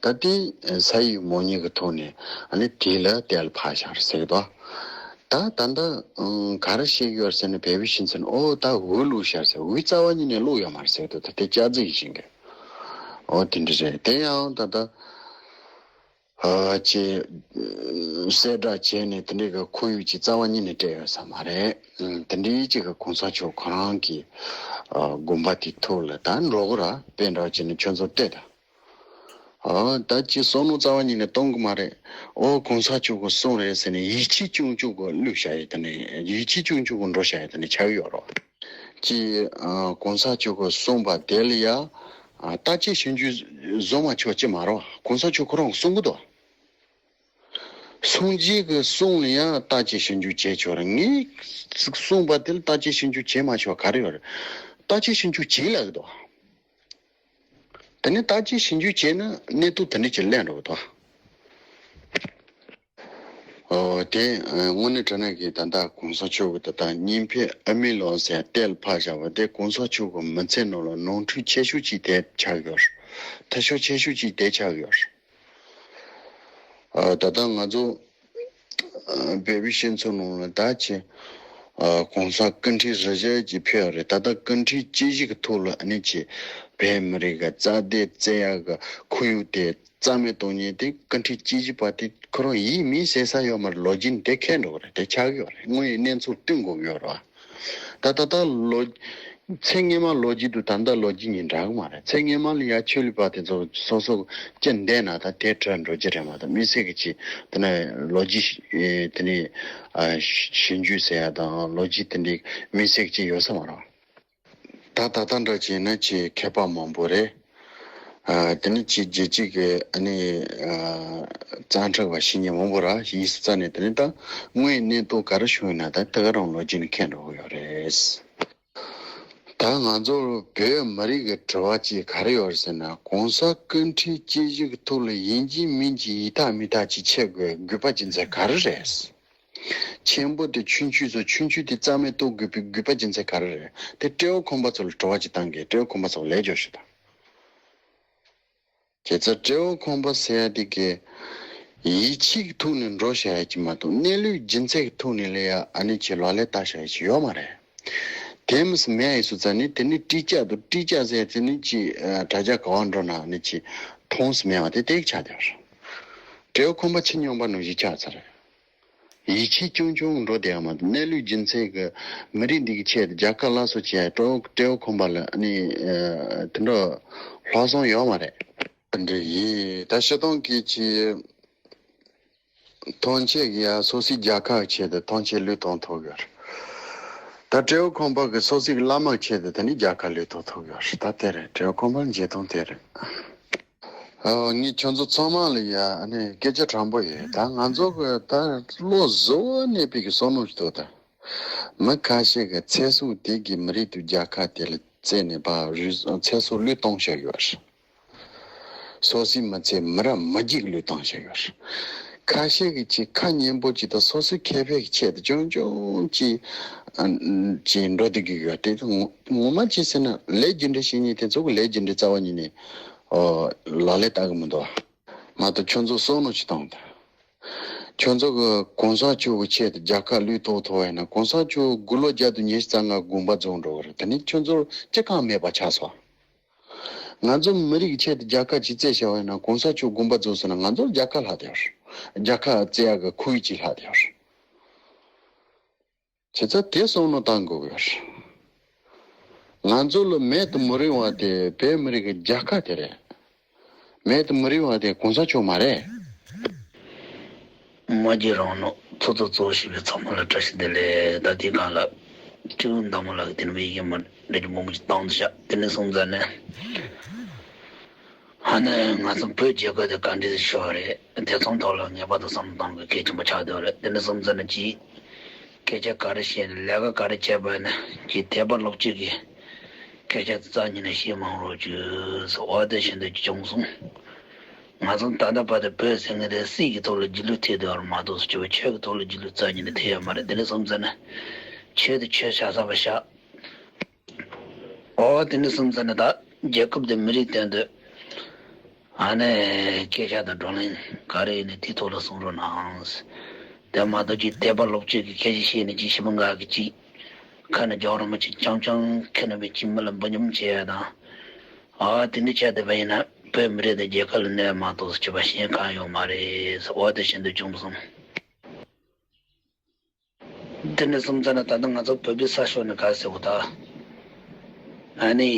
ད་དེ་ས་ཡིག་མང་ཉུང་གི་ཐོག་ནས་ཨ་ནི་དེ་ལ་དེ་ལ་ཕར་བཞག་ཟེར་གི་འདུག་ད་ད་ལྟ་ག་རེ་བཤད་ཀྱི་ཡོད་ཟེར་ན་བོད་པའི་སྤྱི་ཚོགས་ནས་ཨོ་ད་འོས་བླུགས་བཞག་ཟེར་འོས་རྩ་བ་ཉིད་ནས་བླུགས་ཡོད་མ་རེད་ཟེར་གི་འདུག་ད་དེ་སྐྱག་རྫུན་ཡིན་བཞིན་གི་ཨོ་དེ་འདྲ་རེད། དེ་ཡང་ད་ལྟ། ཅེས་གསལ་བསྒྲགས་བྱས་ནས་དེ་འདྲའི་གི་ཁོར་ཡུག་ཅིག་རྩ་བ་ཉིད་ནས་སྤྲད་ཡོད་ས་མ་རེད། དེ་འདྲའི་ཅིག་གི་གོང་ས་མཆོག་ཁོ་རང་གི་དགོངས་པ་དེའི་ཐོག་ལ་ད་འགྲོ་གི་ར་དཔེ་འདྲ་བྱས་ནས་ཁྱོད་ཚོ་བལྟས་ད། ད་ཅི་བསམ་བློ་རྩ་བ་ཉིད་ནས་གཏོང་གི་མ་རེད། ཨོ་གོང་ས་མཆོག་གི་གསུང་རེད་ཟེར་ནས་ཡིད་ཆེས་ཆུང་ཆུང་གི་བླུགས་བཞག་ཡོད་དེ་ནས་ཡིད་ཆེས་ཆུང་ཆུང་གི་འགྲོ་བཞག་ཡོད་དེ་ནས་ཆགས་ཡོད་རོགས། ཅི། གོང་ས་མཆོག་གིས་གསུངས་པ་དེ་ལ་ཡ། བརྟག་དཔྱད་ཞིབ་འཇུག་བཟོ་མ་ཆོག་ཅི་མ་རོ། གོང་ས་མཆོག་ཁོ་རང་གསུང་གི་འདུག་གསུང་རྗེས་ཀྱི་གསུང་ལ་ཡང་བརྟག་དཔྱད་ཞིབ་འཇུག་བྱས་ཆོག་རེད། ངས་གསུངས་པ་དེ་ལ་བརྟག་དཔྱད་ཞིབ་འཇུག་བྱས་མ་ཆོག་ག་རེ་ཡོད་རེད། བརྟག་དཔྱད་ཞིབ་འཇུག་བྱས་ལབ་ཀྱི་འདུག་དེ་ནས་བརྟག་དཔྱད་ཞིབ་འཇུག་བྱས་ན་གནས་ཚུལ་དེ་འདྲ་ཅིག་ལེན་འགྲོ་གི་འདུག་ཨོ་དེ་ཨ་དངོས་གནས་དྲང་གནས་ཀྱི་ད་ལྟ་གོང་ས་མཆོག་གི་ད་ལྟ་གཉིས་ཕན་ཨ་མི་ལོ་ཟེར་ཡ་ཏེལ་ཕ་བཞག་པ་དེ་གོང་ས་མཆོག་གི་མི་ཚེ་ནང་ལ་ནོར་འཁྲུལ་ཆེ་ཤོས་ཅིག་དེ་ཆགས་ཡོད་རེད། ཐ་ཤོས་ཆེ་ཤོས་ཅིག་དེ་ཆགས་ཡོད་རེད། ཨ་ད་ལྟ་ང་ཚོ་ཨ་བོད་པའི་སྤྱི་ཚོགས་ནང་ལ་ད་ཆེ་ཨ་གོང་ས་སྐུ་ཕྲེང་རེ་བཞི་ཅིག་ཕེབས་ཡོད་རེད། ད་ལྟ་སྐུ་ཕྲེང་བཅུ་བཞི་གི་ཐོག་ལ་ཨ་ནི་ཆེ་བོད་མི་རིགས་ཀྱི་རྩ་དོན་རྩོད་ཡག་གི་ཁོར་ཡུག་དེ་རྩ་མེད་གཏོང་མཁན་དེ་སྐུ་ཕྲེང་བཅུ་བཞི་པ་དེ་ཁོ་རང་ཡིན་མིན་ཟེར་ས་ཡོད་མ་རེད། ལོ་རྒྱུས་འདི་འཁེལ་འགྲོ་གི་རེད། དེ་ཆགས་ཀྱི་ཡོད་རེད། དངོས་ཡོད་གནས་ཚུལ་བསྟུན་དགོས་ཀྱི་ཡོད་རེད་བ། ད་ད་ལྟ་ལོ་ཚེ་སྔོན་མ་ལོ་རྒྱུས་དང་ད་ལྟ་ལོ་རྒྱུས་གཉིས་འདྲ་གི་མ་རེད། ཚེ་སྔོན་མ་ལ་ཡ་ཆོས་ལུགས་པ་དེ་ཚོ་སོ་སོ་ཅི་འདས་ན་ད་དེ་བྲལ་འགྲོ་རྒྱུ་རེད་མ་གཏོགས་དམིགས་བསལ་གྱི་ཅི་དེ་ནས་ལོ་རྒྱུས་ཨེ་དེ་ནས་ཨ་ཞིབ་འཇུག་ཟེར་ཡ་དང་ལོ་རྒྱུས་དེ་འདྲའི་དམིགས་བསལ་གྱི་ཅི་ཡོད་ས་མ་རེད། ད་ད་ལྟ་འདྲ་བྱས་ན་ཆེས་མཁས་པ་མང་པོ་རེད། ཨ་དེ་ནི་ཆེས་རྒྱལ་སྤྱི་གི་ཨ་ནི་ཨ་བཙན་ཁྲིད་པ་བྱེད་མཁན་མང་པོ་ར་ཡིན་ས་ནས་དེ་ནི་ད་དངོས་གནས་ཐོག་ག་རེ་བྱུང་ཡོད་ན་ད་དེ་ག་རང་ལོ་རྒྱུས་ནས་མཁྱེན་འགྲོ་གི་ཡོད་རེད། ད་ང་ཚོར་བོད་མི་རིགས་ཀྱི་དྲི་བ་ཅིག་ག་རེ་ཡོད་རེད་ཟེར་ན། གོང་ས་སྐུ་ཕྲེང་བཅུ་བཞི་གི་ཐོག་ལ་ཡིན་གཅིག་མིན་གཅིག་ཡིན་ཐག་མིན་ཐག་ཅིག་ཆད་དགོས་དགོས་པ་རྒྱུ་མཚན་ག་རེ་རེད། ཆེན་པོ་དེ་ཆུང་ཆུང་ཚོ་ཆུང་ཆུང་དེ་རྩ་མེད་གཏོང་དགོས་པའི་དགོས་པ་རྒྱུ་མཚན་ག་རེ་རེད། དེ་སྤྲེའུ་ཁོམ་པ་ཚོ་ལ་དྲི་བ་ཅིག་བཏང་གི། སྤྲེའུ་ཁོམ་པ་ཚོ་ལས་སྦྱོར་ཞིག་དང་། བྱས་ཙང་སྤྲེའུ་ཁོམ་པ་ཟེར་ཡ་དེ་གི་ཡིད་ཆེས་ཀྱི་ཐོག་ནས་འགྲོ་བྱ་ཡ་གི་མ་གཏོགས་གནས་ལུགས་རྒྱུ་མཚན་གྱི་ཐོག་ནས་ལས་ཡ་ཨ་ནི་ཅིག་ལག་ལེན་བསྟར་བྱ་ཡ་ཅིག་ཡོད་མ་རེད། དེ་མི་སྲིད་མེད་ཡ་ཡིན་སོང་ཙང་ནི་དེ་ནི་ཀྲི་ཅ་དང་ཀྲི་ཅ་ཟེར་ཡ་དེ་ནི་ཅིག་དྲ་རྒྱ་ག་བ་འགྲོ་ན་ཨ་ནི་ཅིག་མཐོང་སྲིད་མེད་པ་དེ་དེ་ཆགས་བསྡད་པ་རེད། སྤྲེའུ་ཁོམ་པ་ཕྱི་སྙོམས་པ་ནང་བཞིན་ཆགས་ཚར་རེད། ཡིད་ཆེས་ཆུང་ཆུང་འགྲོ་བསྡད་ཡ་མ་གཏོགས་གནས་ལུགས་རྒྱུ་མཚན་གྱི་མི་རིགས་འདི་གི་ཆེད་དུ་རྒྱལ་ཁ་སླར་གསོ་བྱས་སྤྲེའུ་སྤྲེའུ་ཁོམ་པ་ལ་ནི་ཨ་དེ་འདྲ་ལྷག་བསམ་ཡོད་མ་རེད། འདི་ཡིན་ད་སྤྱིར་བཏང་གི་ཆེས་ཐོན་སྐྱེད་ཀྱི་ཡ་སོ་སོའི་རྒྱལ་ཁ་གི་ཆེད་དུ་ཐོན་སྐྱེད་བློས་གཏོང་ཐུབ་ཡོད་རེད། ད་སྤྲེའུ་ཁོམ་པ་གི་སོ་སོའི་བླ་མ་གི་ཆེད་དུ་དེ་ནི་རྒྱལ་ཁ་བློས་གཏོང་ཐུབ་ཡོད་རེད། ད་དེ་རེད། སྤྲེའུ་ཁོམ་པ་འཇོན་ཐང་དེ་རེད། ཨ་ངས་ཁྱོད་ཚོ་ཚང་མ་ལ་ཡ་ཨ་ནི་སྐད་ཆ་དྲང་པོ་ཡོད། ད་ང་ཚོ་གི་ད་བློ་གཟུ་བོར་གནས་པའི་གི་བསམ་བློ་ཞིག་འདུག་ད་མི་ཁ་ཤས་ཀྱི་ཚེ་སྲོག་དེ་གི་མི་རིགས་དུ་རྒྱལ་ཁ་དེ་ལ་བརྩེ་ནས་ཕར་རུས་ཚེ་སྲོག་བློས་གཏོང་བྱ་ཡོད་རེད། སོ་སོའི་མི་ཚེ་མི་རབས་མི་རྒྱུད་བློས་གཏོང་བྱ་ཡོད་རེད། ཁ་ཤས་ཀྱི་ཅིག་ཁ་སྙན་པོ་ཅིག་དང་སོ་སོའི་ཁེ་ཕན་གྱི་ཆེད་དུ་ཅུང་ཅུང་ཅིག་ཨ་ཅིག་འགྲོ་བསྡད་ཀྱི་ཡོད་དེ། ངོ་ངོ་མ་ཅིག་ཟེར་ན་ལས་རྒྱུ་འབྲས་བཤད་མཁན་དེ་ཚོ་གི་ལས་རྒྱུ་འབྲས་རྩ་བ་ཉིད་ནས་ཨོ་ལག་ལེན་བསྟར་གི་མི་འདུག་བ། མ་གཏོགས་ཁྱོད་ཚོ་བསམ་བློ་ཅིག་བཏང་དང་། ཁྱོད་ཚོ་གི་གོང་ས་མཆོག་གི་ཆེད་དུ་རྒྱལ་ཁ་བློས་གཏོང་ཐུབ་པ་ཡིན་ན། གོང་ས་མཆོག་དགུང་ལོ་བརྒྱ་དང་ཉི་ཤུ་རྩ་ལྔ་དགོངས་པ་རྫོགས་འགྲོ་གི་རེད། དེ་ནི་ཁྱོད་ཚོར་ཅི་གང་མེད་པ་ཆགས་སོང་། ང་ཚོ་མི་རིགས་ཀྱི་ཆེད་དུ་རྒྱལ་ཁ་ཅིག་རྩེ་བྱ་བ་ཡིན་ན། གོང་ས་མཆོག་དགོངས་པ་རྫོགས་སོང་ན་ང་ཚོར་རྒྱལ་ཁ་ལྷག་བསྡད་ཡོད་རེད། རྒྱལ་ཁ་རྩེ་ཡག་གི་ཁོར་ཡུག་ཅིག་ལྷག་བསྡད་ཡོད་རེད། བྱས་ཙང་དེ་བསམ་བློ་བཏང་དགོས་ཀྱི་ཡོད་རེད། ང་ཚོ་ལ་མེད་དུ་མི་རུང་བ་དེ་བོད་མི་རིགས་ཀྱི་རྒྱལ་ཁ་དེ་རེད། མེད་དུ་མི་རུང་བ་དེ་གོང་ས་མཆོག་མ་རེད། མ་གྱུར་རང་ནོར་ཚོགས་གཙོ་གཙོ་བོ་བྱས་པའི་ཚང་མ་ལ་བཀྲ་ཤིས་བདེ་ལེགས། ད་དེའི་སྒང་ལ་སྤྲེའུ་མདའ་མོ་ལགས་ཀྱིས་དེ་ནས་བའི་ཡི་མ་འདྲ་རྒྱུ་མང་པོ་ཞིག་བཏང་འདུག་ཤག་དེ་ནས་སོང་ཙང་ནས་ཨ་ནི་ང་ཚོ་བོད་རྒྱལ་ཁབ་དེ་ག་འདྲ་ཞིག་རེད། དེ་ཚོའི་ཐོག་ལ་ངེས་པར་དུ་བསམ་བློ་གཏོང་དགོས་གལ་ཆེན་པོ་ཆགས་བསྡད་ཡོད་རེད། དེ་ནས་སོང་ཙང་ནས་ཅིག་སྐད་ཆ་ག་རེ་བཤད་ནས་ལས་ཀ་ག་རེ་བྱས་པ་ཡིན་ན་ཅིག་དད་པ་སློབ་སྤྱོད་ཀྱི་སྐད་ཆ་རྩ་ཉིད་ནས་བཤད་མ་རོགས་བྱོས་ཟེར། འོ་དེ་བཞིན་དུ་བྱུང་སོང་། ང་ཚོ་ད་ལྟ་བར་དུ་བོད་ཟེར་མཁན་དེ་སྲིད་ཀྱི་ཐོག་ལ་རྒྱུས་ལོན་ཐེབས་བསྡད་པ་རེད་མ་གཏོགས་ཆོས་ཀྱི་ཐོག་ལ་རྒྱུས་ལོན་རྩ་ཉིད་ནས་ཐེབས་ཡོད་མ་རེད། དེ་འདྲ་སོང་ཙང་ནས་ཆོས་དེ་ཆོས་བྱ་ས་པ་བཞག་འོ་དེ་འདྲ་སོང་ཙང་ནས་ད་རྒྱལ་ཁབ་དང་མི་རིགས་དོན་དུ་ཨ་ནི་སྐད་ཆ་དང་བགྲོ་གླེང་ག་རེ་ཡིན་ནའི་དེའི་ཐོག་ལ་གསུང་རོགས་གནང་། དེ་མ་གཏོགས་ཅིག་དད་པ་སློབ་སྤྱོད་ཀྱི་སྐད་ཆ་བཤད་ནས་ཅིག་ཞེ་པོ་འགའ་གིས་ཅིག་ཁ་ནས་རྒྱག་རོགས་མ་བྱེད། རྐྱང་རྐྱང་ཁ་ནས་བས་ཅིག་མི་ལ་འབུ་སྙོམས་བྱེད་ཡ་དང་། ཨ་དེ་འདྲ་བྱས་བསྡད་པ་ཡིན་ན་བོད་མི་རིགས་དང་རྒྱལ་ཁབ་ལ་གནོད་མ་གཏོགས་སྤྱི་པ་གཞན་གང་ཡོད་མ་རེད་ཟེར། འོ་དེ་བཞིན་དུ་བྱུང་སོང་། དེ་འདྲ་སོང་ཙང་ནས་ད་ལྟ་ང་ཚོ་བོད་པའི་ས་ཕྱོགས་ནས་ག་རེ་ཟེར་དགོས་ད། ཨ་ནི་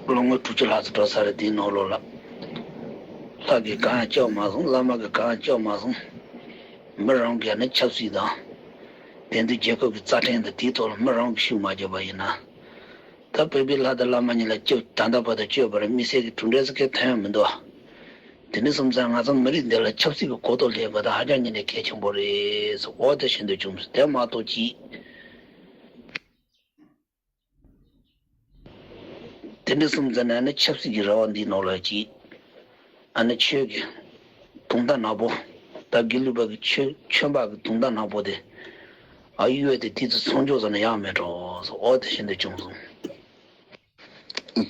ལོ་ངོ་དྲུག་ཅུ་ལྷག་ཙམ་འགྲོ་ས་རེད། དེའི་ནང་ལོགས་ལ་ལྷ་གིས་གང་ཡང་སྐྱོབ་མ་སོང་། བླ་མ་གིས་གང་ཡང་སྐྱོབ་མ་སོང་། མི་རང་གིས་ནི་ཆབ་སྲིད་དང་དེང་དུས་རྒྱལ་ཁབ་ཀྱི་རྩ་ཁྲིམས་དང་དེའི་ཐོག་ལ་མི་རང་གིས་ཤུགས་མ་རྒྱབ་པ་ཡིན་ན། ད་བོད་པའི་ལྷ་དང་བླ་མ་གཉིས་ལ་སྐྱོབ་ད་ལྟ་བར་དུ་སྐྱོབ་པར་དམིགས་བསལ་གྱི་གྲུབ་འབྲས་སུ་གང་ཐོན་ཡང་མི་འདུག་དེ་འདྲ་སོང་ཙང་ང་ཚོ་མི་རིགས་འདི་ལ་ཆབ་སྲིད་ཀྱི་གོ་རྟོགས་སླེབས་དགོས་ད་ཧ་ཅང་ཉིན་ནས་གལ་ཆེན་པོ་རེད་ཟེར། འོ་དེ་བཞིན་དུ་བྱུང་སོང་། དེ་མ་གཏོགས་ཅིག་དེ་འདྲ་སོང་ཙང་ནས་ཨ་ནི་ཆབ་སྲིད་ཀྱི་ར་བ་འདིའི་ནང་ལ་ཅིག་ཨ་ནི་ཆོས་ཀྱི་དུང་རྟ་ནག་པོ་ ད་དགེ་ལུགས་པ་གི་ཆོས་ཆོས་པ་གི་དུང་བརྡ་ནག་པོ་དེ། ཨ་ཡུལ་བས་དེ་དུས་ཚོད་མཚམས་འཇོག་ཟེར་ན་ཡག་མེད་འགྲོ་ཟེར། ཨོ་དེ་བཞིན་དུ་བྱུང་སོང་།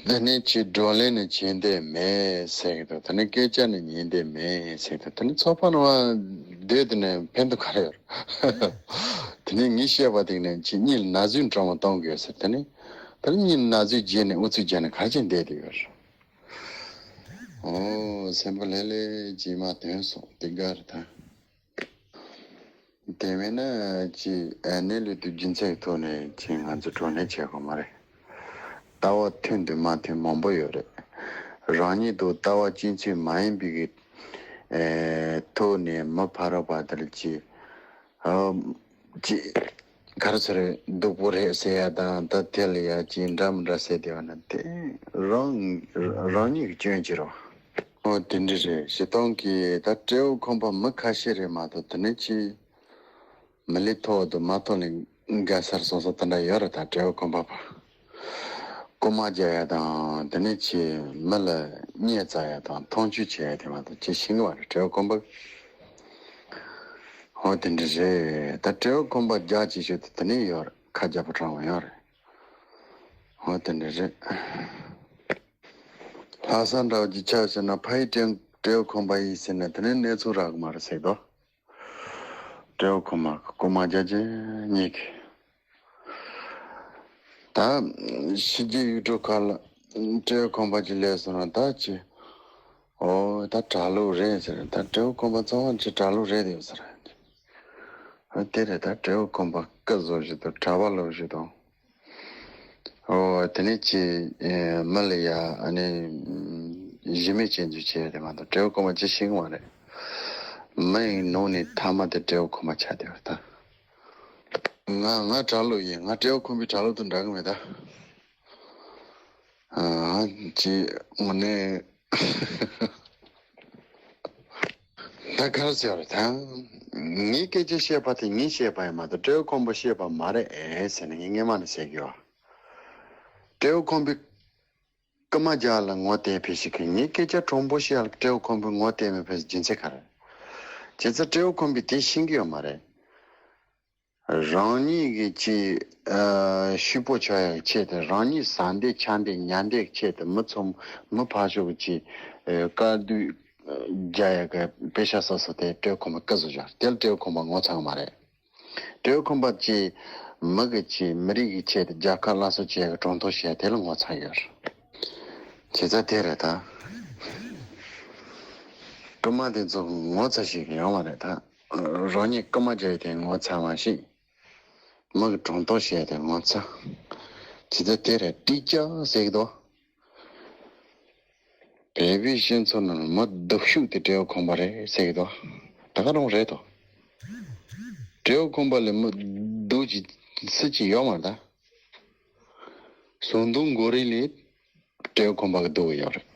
དེ་ནས་ཁྱེད་བགྲོ་གླེང་ནི་བྱེད་འདོད་མེད་ཟེར་གི་འདུག་དེ་ནས་སྐད་ཆ་ནི་ཉན་འདོད་མེད་ཟེར་གི་འདུག་དེ་ནས་ཚོགས་པ་ནང་བསྡད་དེ་ནས་ཕན་ཐོགས་ག་རེ་ཡོད་རེད། དེ་ནས་ངས་བཤད་པ་དེ་ནས་ཁྱེད་གཉིད་ན་ཟུག་འདྲ་མོ་གཏོང་གི་ཡོད་ཟེར། དེ་ནས་དེ་ནས་གཉིད་ན་ཟུག་བརྗེད་ནས་ཨུ་ཚུགས་བརྒྱབ་ནས་ག་རེ་བྱས་བསྡད་དེ་ཡོད་རེད། ཨོ་སེམས་པ་ལྷོད་ལྷོད་ཅིག་མ་ཐོན་སོང་། དེ་ག་རེད་ད། དེ་མིན་ན་ཅི་ཨ་གནས་ལུགས་དང་རྒྱུ་མཚན་གྱི་ཐོག་ནས་ཅི་ང་ཚོ་བགྲོ་གླེང་བྱེད་དགོས་མ་རེད། ལྟ་བ་མཐུན་དང་མ་མཐུན་མང་པོ་ཡོད་རེད། རང་ཉིད་དང་ལྟ་བ་གཅིག་མཚུངས་མ་ཡིན་པའི་གི་ཨེ་ཐོག་ནས་མི་ཕ་རོལ་པ་དེར་ཅི་ཨ་ཅི་ག་རེ་ཟེར་རེད། སྡུག་པོ་རེད་ཟེར་ཡ་དང་ད་དེ་ལ་ཡ་ཅི་འདྲ་མི་འདྲ་ཟེར་བསྡད་པ་ན་དེ་རང་རང་ཉིད་ཀྱི་སྐྱོན་ཅིག་རེད་བ། ཨོ་དེ་འདྲ་རེད། སྤྱིར་བཏང་གི་ད་སྤྲེའུ་ཁོམ་པ་མི་ཁ་ཤས་རེད་མ་གཏོགས་དེ་ནས་ཅི་མི་ལས་མཐོ་བ་དང་མ་མཐོ་ལས་འགའ་སར་སོང་སོང་དེ་འདྲ་ཡོད་རེད། ད་སྤྲེའུ་ཁོམ་པ་པ་རྐུ་མ་རྒྱག་ཡ་དང་དེ་ནས་ཅི་མི་ལ་གཉེར་བཙལ་ཡ་དང་མཐོང་ཆུང་བྱེད་ཡ་དེ་མ་གཏོགས་ཅི་ཤེས་ཀྱི་མ་རེད་སྤྲེའུ་ཁོམ་པ། ཨོ་དེ་འདྲ་རེད། ད་སྤྲེའུ་ཁོམ་པ་རྒྱག་ཅིག་ཤོད་དེ་དེ་ནས་ཡོད་རེད། ཁ་རྒྱག་པོ་དྲང་བ་ཡོད་རེད། ཨོ་དེ་འདྲ་རེད། ལྷ་ས་འདྲ་བོ་ཅིག་ཆ་བཞག་ན་ཕ་ཡི་སྤྲེའུ་སྤྲེའུ་ཁོམ་པ་ཡིན་ཟེར་ན་དེ་ནས་གནས་ཚུལ་རག་གི་མ་རེད་ཟེར་དོ། སྤྲེའུ་ཁོམ་པ་རྐུ་མ་རྒྱག་ཅན་གཉིས་ཀྱིས། ད་ཕྱི་རྒྱལ་ཡུལ་གྲུ་ཁག་ལ་སྤྲེའུ་ཁོམ་པ་ཅིག་སླེབས་སོང་ན་ད་ཅི། ཨོ་ད་གྲྭ་ལོག་རེད་ཟེར། ད་སྤྲེའུ་ཁོམ་པ་ཚང་མ་ཅི་གྲྭ་ལོག་རེད་ཡོད་ཟེར། ཨ་དེ་རེད། ད་སྤྲེའུ་ཁོམ་པ་རྐུ་བཟོ་བཞིན་དུ་གྲྭ་པ་ལོག་བཞིན་དུ། ཨོ་དེ་ནས་ཅི་ཨེ་མི་ལ་ཡ་ཨ་ནི་གཞི་མེད་སྤྱོད་འཇུག་བྱས་ཏེ་མ་གཏོགས་སྤྲེའུ་རྐུན་མ་ཅི་ཤེས་ཀྱི་མ་རེད། མི་ཡི་ནང་ནས་ཐ་མ་དེ་སྤྲེའུ་རྐུན་མ་ཆགས་བསྡད་པ་རེད་ད། ང་ང་གྲྭ་ལོག་ཡིན། ང་སྤྲེའུ་རྐུན་པའི་གྲྭ་ལོག་དང་འདྲ་གི་མེད་ད། ཨ་ཅི་དངོས་གནས། ད་ག་རེ་ཟེར་བ་རེད་ད། ངའི་སྐད་ཆ་བཤད་པ་དེ་ངས་བཤད་པ་ཡིན་མ་གཏོགས་སྤྲེའུ་རྐུན་པོ་བཤད་པ་མ་རེད་ཨེ་ཟེར་ནས་ངས་སྔན་མ་ནས་ཟེར་གི་ཡོད། སྤྲེའུ་རྐུན་པོས་རྐུན་མ་རྒྱག་ལ་ངོ་བལྟས་ཕེབས་ཤིག་གི། ངའི་སྐད་ཆ་དྲང་པོ་བཤད་ལ་སྤྲེའུ་རྐུན་པོས་ངོ་བལྟས་མི་ཕེབས་རྒྱུ་མཚན་ག་རེ། བྱས་ཙང་སྤྲེའུ་རྐུན་པོས་དེ་ཤེས་ཀྱི་ཡོད་མ་རེད། རང་ཉིད་ཀྱི་ཅི་ཨ་ཕྱུག་པོ་ཆགས་ཡག་ཆེད་དུ་རང་ཉིད་ཟ་འདོད་ཆགས་འདོད་ཉར་འདོད་ཆེད་དུ་མི་ཚོ་མི་ཕར་ཕྱོགས་ཀྱི་ཅི་ཨ་དཀའ་སྡུག་རྒྱག་ཡག་གི་པེ་ཤ་སོ་སོ་དེ་སྤྲེའུ་རྐུན་མ་རྐུ་བཟོ་བཞག་དེ་ལ་སྤྲེའུ་རྐུན་མ་ངོ་ཚ་གི་མ་རེད། སྤྲེའུ་རྐུན་པ་ཅི་མི་གི་ཅི་མི་རིགས་ཀྱི་ཆེད་དུ་རྒྱལ་ཁབ་སླར་གསོ་བྱེད་ཡག་གི་གྲུབ་མཐའ་བཤད་དེ་ལ་ངོ་ཚ་ཡོད་རེད། བྱས་ཙང་དེ་རེད་ད། རྐུན་མ་དེ་ཚོ་ངོ་ཚ་ཞིག་ཡོང་བ་རེད་ད། རང་ཉིད་རྐུན་མ་རྒྱག་ཡག་དེ་ངོ་ཚ་མ་ཤེས། མི་གི་གྲུབ་མཐའ་བཤད་དེ་ངོ་ཚ། བྱས་ཙང་དེ་རེད། ཀྲིག་ཅག་ཟེར་གི་འདུག་བོད་པའི་སྤྱི་ཚོགས་ནང་ལ་མི་སྡུག་ཤོས་དེ་སྤྲེའུ་རྐུན་པ་རེད་ཟེར་གི་འདུག་ད་ག་རང་རེད་དོ། སྤྲེའུ་རྐུན་པ་ལས་མི་སྡུག་ཅིག་སུ་གཅིག་ཡོད་མ་རེད་ད། ཟམ་གདོང་མགོ་རིལ་ལས་སྤྲེའུ་རྐུན་པ་གི་སྡུག་ཡོད་རེད།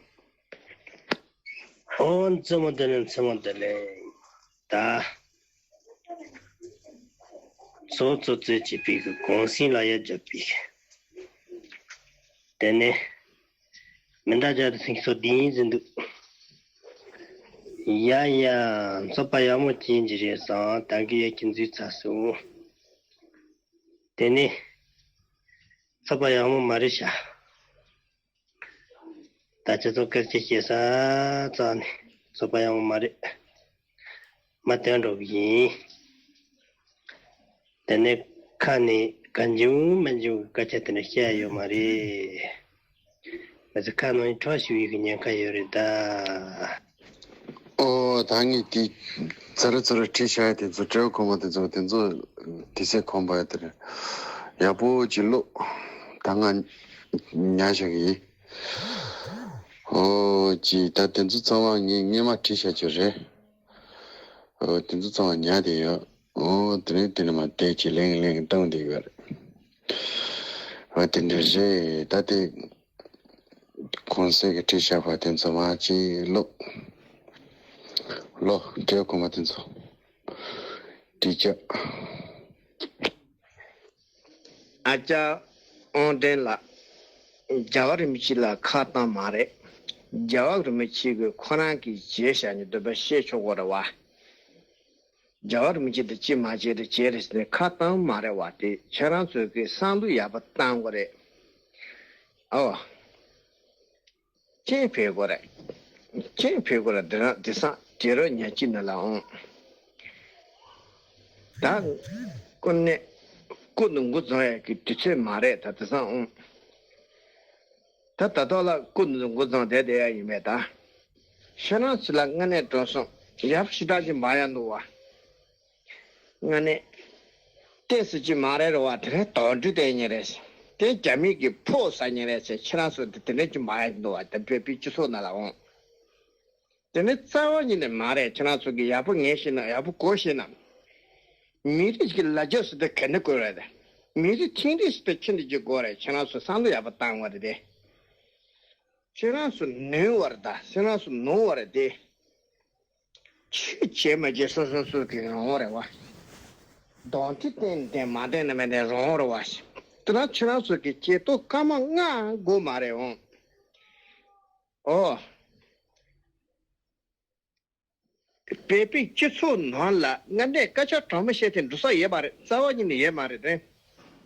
ཨོ་མཚན་མོ་བདེ་ལེགས། མཚན་མོ་བདེ་ལེགས། ད། ཚོགས་གཙོ་གཙོས་བྱས་པའི་གི་གུང་སེང་ལ་ཡ་བརྒྱབ་པའི་གི། དེ་ནས་མི་འདའ་རྒྱ་དུ་སེང་སོ་བདུན་ཡིན་ཟིན་འདུག་ཡ་ཡ། ཚོགས་པ་ཡག་མོ་སྐྱེལ་གྱི་རེད་བསམ། ད་གི་ཡ་ཁྱི་འཛུལ་ཚར་སོང་། དེ་ནས་ཚོགས་པ་ཡག་མོ་མ་རེད་ཤག་ད་སྤྱི་ཚོགས་སྐད་ཆ་བཤད་ས་ཙང་ནས་ཚོགས་པ་ཡག་མོ་མ་རེད། མ་བཏོན་འགྲོ་གི་ཡིན། དེ་ནས་ཁ་ནས་གང་བྱུང་མ་བྱུང་གི་སྐད་ཆ་དེ་འདྲ་བཤད་ཡོད་མ་རེད། ང་ཚོ་ཁ་ནང་ཁྲག་ཤུགས་ཡོད་གི་ཉེན་ཁ་ཡོད་རེད་ད། ཨོ་ད་ངས་དེ་ཚ་རུ་ཚ་རུ་བྲིས་བཞག་ཡ་དེ་ཚོ་སྤྲེའུ་རྐུན་མ་དེ་ཚོ་དེ་ཚོ་དེ་ཚེ་ཁོམ་པ་ཡ་དེ་རེད། ཡག་པོ་ཅིག་ཀློག་ད་ང་ཉར་བཞག་གི་ཡིན། ཨོ་ཅི་ད་དེ་ཚོ་ཚང་མ་ངས་སྔན་མ་བྲིས་བཞག་རྒྱུ་རེད། ཨོ་དེ་ཚོ་ཚང་མ་ཉར་བསྡད་ཡོད། ཨོ་དེ་རིང་དེ་ནས་མར་བལྟས་ཅིག་གླེང་གླེང་བཏང་བསྡད་ཡོད་རེད། ཨོ་དེ་འདྲ་རེད། ད་དེ་གོང་གསལ་གྱི་བྲིས་བཞག་པ་དེ་ཚོ་མར་ཅིག་ཀློག་ཀློག་སྤྲེའུ་རྐུན་མ་དེ་ཚོ་བྲིས་བཞག་ཨ་ཅག་དབང་ལྡན་ལགས། རྒྱལ་བ་རིན་པོ་ཆེ་ལ་ཁ་བཏང་མ་རེད། རྒྱལ་བ་རིན་པོ་ཆེ་གིས་ཁོ་རང་གིས་བྱས་བཞག་ནས་འདོད་པ་བཤད་ཆོག་གོ་རེད་བ། རྒྱལ་བ་རིན་པོ་ཆེ་དེ་ཅི་མ་བྱེད་དེ་བྱེད་རེད་ཟེར་ནས་ཁ་བཏང་མ་རེད་བ། དེ་ཁྱེད་རང་ཚོས་ཀྱི་བསམ་བློ་ཡག་པོ་བཏང་དགོས་རེད། ཨོ། ཅི་ཕེབས་དགོས་རེད། ཅི་ཕེབས་དགོས་རེད། དེ་རང་དེང་སང་དུས་རབས་ཉེར་གཅིག་ནང་ལ་འོང་། ད་ཀུན་ནས་ཀུན་ཏུ་འགོ་བརྫངས་ཡག་གི་དུས་ཚོད་མ་རེད། ད་དེང་སང་འོང་། ད་ད་ལྟ་ལ་ཀུན་ཏུ་འགོ་བརྫངས་བསྡད་བསྡད་ཡག་ཡིན་པས་ད། ཁྱེད་རང་ཚོ་ལ་དངོས་གནས་དྲང་སོང་ཡག་ཞེ་དྲག་ཅིག་མ་ཡག་འདུག་བ། དངོས་གནས་ཏོག་ཙམ་ཅིག་མ་རེད་རེད་བ། དེ་རིང་དོགས་འདྲི་བསྟན་ཉེ་རེད། དེ་རྒྱ་མི་གི་ཕོག་ཟ་ཉེ་རེད་ཟེར། ཁྱེད་རང་ཚོ་དེ་དེ་འདྲ་ཅིག་མ་ཡག་འདུག་བ། དེ་བོད་པའི་སྤྱི་ཚོགས་ནང་ལ་འོང་། དེ་ནི་རྩ་བ་ཉིད་ནས་མ་རེད། ཁྱེད་རང་ཚོ་གི་ཡག་པོ་ངས་ཤེས་ན། ཡག་པོ་གོ་ཤེས་ན། མི་རིགས་ཀྱི་ལ་རྒྱ་ཟེར་དེ་ག་འདྲ་དགོས་རེད། མི་རིགས་མཐུན་སྒྲིལ་ཟེར་དེ་ཆི་འདྲ་ཅིག་དགོས་རེད། ཁྱེད་རང་ཚོ་བསམ་བློ་ཡག་པོ་བཏང་བ་རེད་དེ། ཁྱེད་རང་ཚོ་ནུས་བ་རེད་ད། ཁྱེད་རང་ཚོ་ནོར་བ་རེད་དེ། ཆོས་བྱེད་མ་བྱེད་སོ་སོ་སོ་གི་རང་དབང་རེད་བ། གདོང་ཐུག་བསྟན་བསྟན་མ་བསྟན་ན་མེད་ནས་རང་དབང་རེད་བ། དེ་ན་ཁྱེད་རང་ཚོ་གི་སྐྱེ་སྟོབས་སྐར་མ་ལྔ་དགོས་མ་རེད་འོང་། ཨོ། བོད་པའི་སྤྱི་ཚོགས་ནང་ལ་དངོས་གནས་སྐད་ཆ་དྲང་མོ་བཤད་དེ་འགྲོ་ས་ཡོད་མ་རེད། རྩ་བ་ཉིད་ནས་ཡོད་མ་རེད་དེ།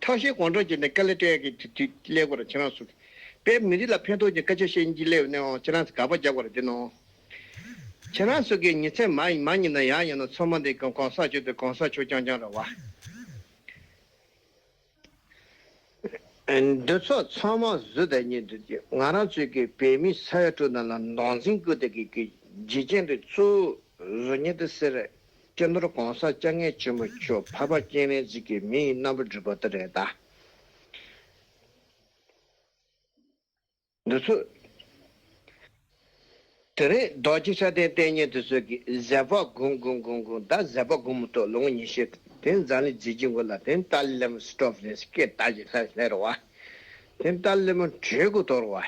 ཐབས་ཤེས་གང་དྲག་བྱས་ནས་དཀའ་ལས་སྤྲད་ཀྱི་དུས་དུས་སླེབས་དགོས་རེད། ཁྱེད་རང་ཚོ་བོད་མི་རིགས་ལ་ཕན་ཐོགས་ཀྱི་སྐད་ཆ་བཤད་ཀྱི་སླེབས་ནས་འོང་། ཁྱེད་རང་ཚོ་དགག་པ་རྒྱག་དགོས་རེད་དེ་ནོ། ཁྱེད་རང་ཚོ་གི་ཉིན་མཚན་མ་མ་ཉིན་ན་ཡང་ཡིན་ན་ཚང་མ་འདི་གང་གང་ཟག་ཆོས་དེ་གང་ཟག་ཆོས་རྐྱང་རྐྱང་རེད་བ། འདི་ཚོ་ཚང་མ་གཟུ་དང་གཉིས་འདུག་ཀྱི། ང་རང་ཚོའི་གི་བོད་མི་ས་ཡ་དྲུག་ནང་ལ་ནང་འཛིང་བཀོད་དེ་གི་གི་འཇིག་རྟེན་དུ་གཙོ་བོ་བཟོ་མཁན་དེ་སེ་རེད། སྤྱི་ནོར་གོང་ས་སྐྱབས་མགོན་ཆེན་པོ་མཆོག་འཕགས་པ་སྤྱན་རས་གཟིགས་ཀྱི་མིང་རྣམ་པར་སྒྲོག་པ་དེ་རེད་ད། འདི་ཚོ། དེ་རིང་རྡོ་རྗེ་ཤ་སྟག་བསྟེན་མཁན་དེ་ཚོ་གིས་ཟད་པ་སྒོམ་སྒོམ་སྒོམ་སྒོམ། ད་ཟད་པ་སྒོམ་མི་ཐུབ། ལོ་ངོ་ཉི་ཤུ་དེ་འཛམ་གླིང་འཛིན་གྱི་འགོ་ལ་དེ་ཏཱ་ལའི་བླ་མ་སི་ཊོབ་ལས་སྐད་ད་ཅིག་ལྷ་ལྷ་རེད་བ། དེ་ཏཱ་ལའི་བླ་མ་བྲོས་གོ་ཐོར་བ།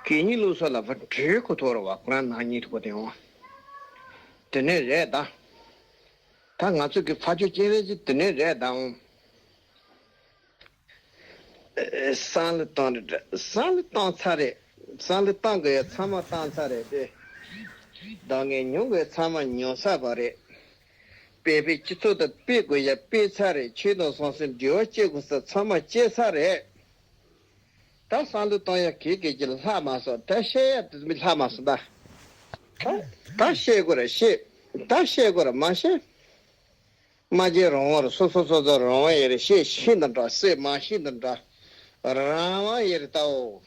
གད་སྙིགས་བླུགས་ས་ལ་བ་བྲོས་གོ་ཐོར་བ། ཁོ་རང་ནང་ཉིད་ཐུག་པ་དེ་འོང་། དེ་ནས་རེད་ད། ད་ང་ཚོ་གི་ཕ་ཆོས་སྤྱན་རས་གཟིགས་དེ་ནས་རེད་ད་འོང་། བསམ་བློ་བཏང་རེད། བསམ་བློ་བཏང་ཚར་རེད། བསམ་བློ་བཏང་དགོས་ཡ་ཚང་མ་བཏང་ཚར་རེད་དེ། ད་ངས་མྱོང་དགོས་ཚང་མ་མྱོང་ཚར་བ་རེད། སྤེལ་བའི་སྤྱི་ཚོགས་དང་སྤེལ་དགོས་ཡ་སྤེལ་ཚར་རེད། ཆོས་དང་ཟང་ཟིང་འབྲེལ་བ་བཅད་དགོས་ས་ཚང་མ་བཅད་ཚར་རེད། ད་བསམ་བློ་བཏང་ཡ་གེ་གེ་ཅིག་ལྷག་མ་སོང་། ད་བཤད་ཡ་དེ་མི་ལྷག་མ་སོང་ད། ད་ད་བཤད་དགོས་རེད་བཤད། ད་བཤད་དགོས་རེད་མ་བཤད། སྨྲ་བརྗོད་རང་དབང་རེད། སོ་སོ་སོ་སོ་རང་དབང་ཡོད་རེད། བཤད་ཤེས་ན་འདྲ། བཤད་མ་ཤེས་ན་འདྲ། རང་དབང་ཡོད་རེད་ད་འོ།